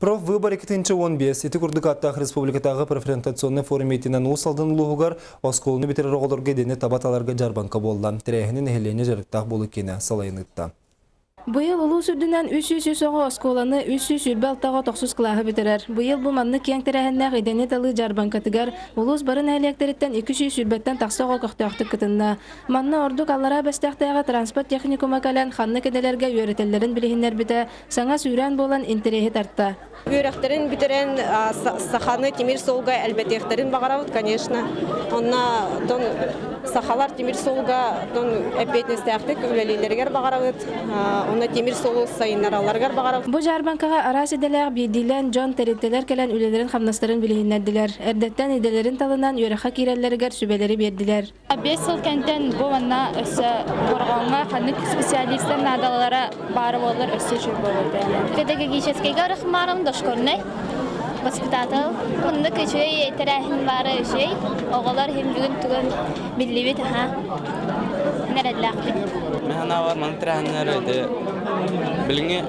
Профвыбор 2015 ити курдук ааттаах республикатааҕы профориентационнай форум иитинэн Уус Алдан улууһугар оскуоланы бүтэрэр оҕолорго идэни таба таларга дьаарбаҥка буолла. Тэрээһини нэһилиэнньэ дьарыктаах буолуу киинэ салайан ыытта. Быйыл улуус үрдүнэн 303 оҕо оскуоланы, 326 оҕо тохсус кылааһы бүтэрэр. Быйыл бу маннык киэҥ тэрээһиннээх идэни талыы дьаарбаҥкатыгар улуус бары нэһилиэктэриттэн 220-тэн тахса оҕо көхтөөхтүк кытынна. Манна ордук Аллараа Бэстээхтээҕи транспорт техникума кэлэн ханнык идэлэргэ үөрэтэллэрин билиһиннэрбитэ, Саҥа сүүрээн буолан интэриэһи тарта. Үөрэхтэрин бүтэрэн саханы тимир суолга элбэтиэхтэрин баҕарабыт, конечно. Онно тон сахалар тимир суолга тон эппиэтинэстээхтик үлэлииллэригэр баҕарабыт. Онно тимир суолу сайыннаралларыгар баҕарабыт. Бу дьаарбаҥкаҕа араас идэлээх биирдиилээн дьон, тэрилтэлэр кэлэн үлэлэрин-хамнастарын билиһиннэрдилэр. Эрдэттэн идэлэрин талынан үөрэххэ киирэллэригэр сүбэлэри биэрдилэр. 5 сыл кэнтэн бу манна өссө Борҕоҥҥо ханнык специалистар наадалара баара буоллар өссө үчүгэй буолуо этэ. Педагогическайга ырахмаарым дошкольнай воспитатель. Оннук үчүгэй тэрээһин баара үчүгэй. Оҕолор иһин бүгүн тугун биллибит аха. Нэрэллээхпит. Мин санаабар маннык тэрээһиннэр ити билиҥҥи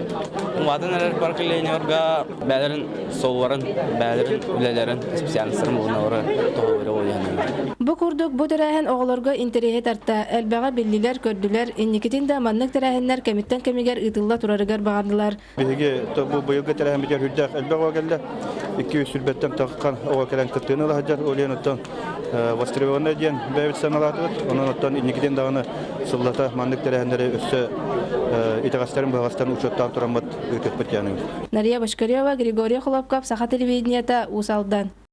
улаатан эрэр поколениеларга бэйэлэрин сололорун, бэйэлэрин үлэлэрин, специальностарын булуналлара тоһоҕолоро буолуо Бу курдук бу тэрээһин оҕолорго интэриэһи тарта, элбэҕи биллилэр-көрдүлэр, инникитин да маннык тэрээһиннэр кэмиттэн кэмигэр ыытылла турарыгар баҕардылар. Биһиги бу быйылгы тэрээһиммитигэр үрдээх элбэх оҕо кэллэ. 200 таххан оҕо кэлэн кыттыыны ыла сылдьар. Ол иһин оттон востребованный диэн бэйэбит сыаналаатыбыт. Онон оттон инникитин даҕаны сыллата маннык тэрээһиннэри өссө итэҕэстэрин-быһаҕастарын учуоттаан тураммыт ыытыахпыт диэн. Нария Бочкарева, Григорий Холопков, Саха телевидениета, Уус Алдан.